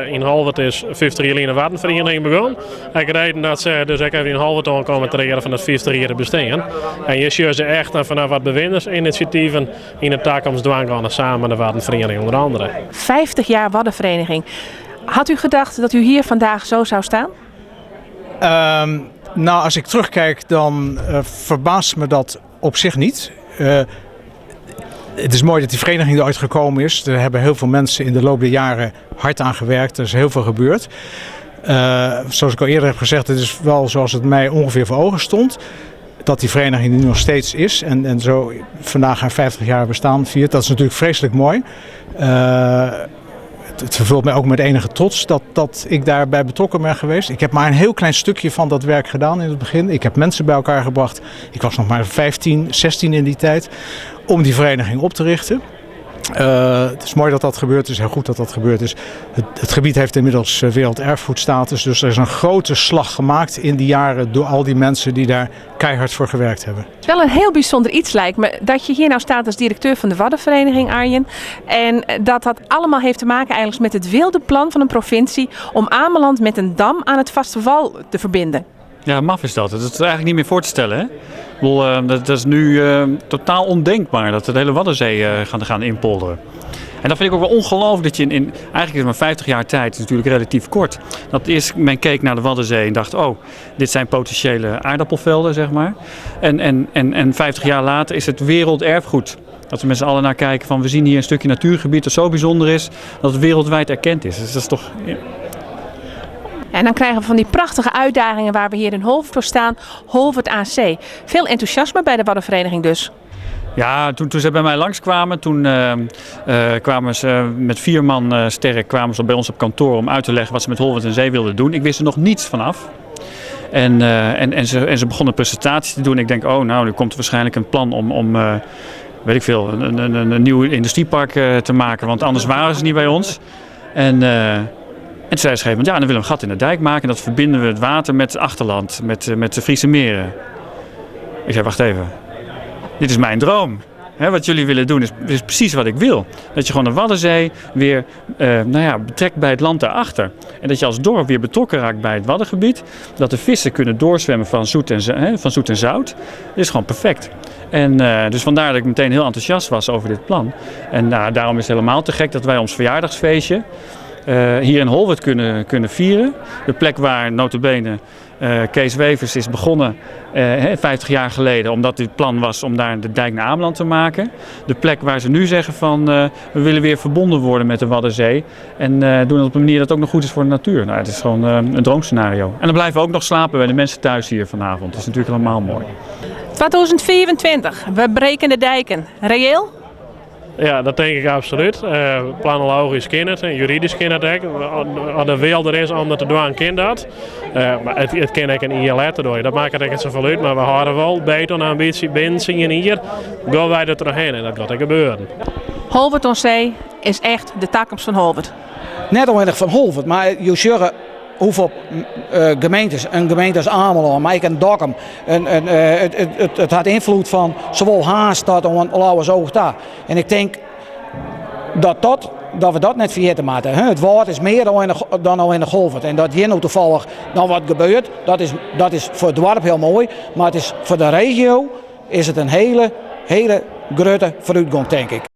Yn Holwert is 50 jier lyn de Waddenferiening begûn. Ek reden dat se dus ek even yn Holwert oankomme ter eare fan it 50 jier bestean. En hjir sjogge se echt dan fanôf wat bewennersinitiativen yn de takomst dwaan gean samen met de Waddenvereniging onder andere. 50 jaar Waddenvereniging. Had u gedacht dat u hier vandaag zo zou staan? Nou, als ik terugkijk, dan verbaast me dat op zich niet. Het is mooi dat die vereniging eruit gekomen is. Er hebben heel veel mensen in de loop der jaren hard aan gewerkt. Er is heel veel gebeurd. Zoals ik al eerder heb gezegd, het is wel zoals het mij ongeveer voor ogen stond. Dat die vereniging nu nog steeds is en zo vandaag haar 50 jaar bestaan viert. Dat is natuurlijk vreselijk mooi. Het vervult mij ook met enige trots dat ik daarbij betrokken ben geweest. Ik heb maar een heel klein stukje van dat werk gedaan in het begin. Ik heb mensen bij elkaar gebracht. Ik was nog maar 15, 16 in die tijd om die vereniging op te richten. Het is mooi dat dat gebeurd is, heel goed dat dat gebeurd is. Het gebied heeft inmiddels werelderfgoedstatus, dus er is een grote slag gemaakt in die jaren door al die mensen die daar keihard voor gewerkt hebben. Het is wel een heel bijzonder iets lijkt me, dat je hier nou staat als directeur van de Waddenvereniging, Arjen. En dat dat allemaal heeft te maken eigenlijk met het wilde plan van een provincie om Ameland met een dam aan het vaste wal te verbinden. Ja, maf is dat. Dat is eigenlijk niet meer voor te stellen. Hè? Dat is nu totaal ondenkbaar dat de hele Waddenzee gaan inpolderen. En dat vind ik ook wel ongelooflijk dat je in eigenlijk is maar 50 jaar tijd, is natuurlijk relatief kort. Dat eerst men keek naar de Waddenzee en dacht, oh, dit zijn potentiële aardappelvelden. En 50 jaar later is het werelderfgoed. Dat we met z'n allen naar kijken van, we zien hier een stukje natuurgebied dat zo bijzonder is, dat het wereldwijd erkend is. Dus dat is toch... Ja. En dan krijgen we van die prachtige uitdagingen waar we hier in Holwerd voor staan, Holwerd AC. Veel enthousiasme bij de Waddenvereniging dus. Ja, toen ze bij mij langskwamen, toen kwamen ze met 4 man sterk kwamen ze bij ons op kantoor om uit te leggen wat ze met Holwerd aan Zee wilden doen. Ik wist er nog niets vanaf. En ze begonnen een presentatie te doen. Ik denk, oh, nou, nu komt er waarschijnlijk een plan om weet ik veel, een nieuw industriepark te maken, want anders waren ze niet bij ons. En toen zei ze op een gegeven moment, ja, dan willen we een gat in de dijk maken en dat verbinden we het water met het achterland, met de Friese meren. Ik zei, wacht even. Dit is mijn droom. Wat jullie willen doen is precies wat ik wil. Dat je gewoon de Waddenzee weer betrekt bij het land daarachter. En dat je als dorp weer betrokken raakt bij het Waddengebied. Dat de vissen kunnen doorzwemmen van zoet en zout. Dat is gewoon perfect. En dus vandaar dat ik meteen heel enthousiast was over dit plan. En daarom is het helemaal te gek dat wij ons verjaardagsfeestje hier in Holwerd kunnen vieren. De plek waar nota bene Kees Wevers is begonnen 50 jaar geleden, omdat dit plan was om daar de dijk naar Ameland te maken. De plek waar ze nu zeggen van we willen weer verbonden worden met de Waddenzee. En doen dat op een manier dat ook nog goed is voor de natuur. Het is gewoon een droomscenario. En dan blijven we ook nog slapen bij de mensen thuis hier vanavond. Dat is natuurlijk helemaal mooi. 2024, we breken de dijken. Reëel? Ja, dat denk ik absoluut. Planologisch kan het, juridisch kan het ook. Als de wil er is om dat te doen, kan dat. Maar het kan ook een jaar later door. Dat maakt het echt zoveel uit. Maar we houden wel beter een ambitie binnen zien hier. Gaan wij er terug heen en dat gaat er gebeuren. Holwerd aan Zee is echt de toekomst van Holwerd. Net alleen nog van Holwerd, maar je ziet hoeveel gemeentes, een gemeente als Ameland, maar ook een Dokkum, het had invloed van zowel Harns tot aan Lauwersoog daar. En ik denk dat we dat net vergeten moeten. Hè? Het woord is meer dan al in de Holwerd. En dat hier nou toevallig dan wat gebeurt, dat is voor het dorp heel mooi, maar het is voor de regio is het een hele, hele grote vooruitgang, denk ik.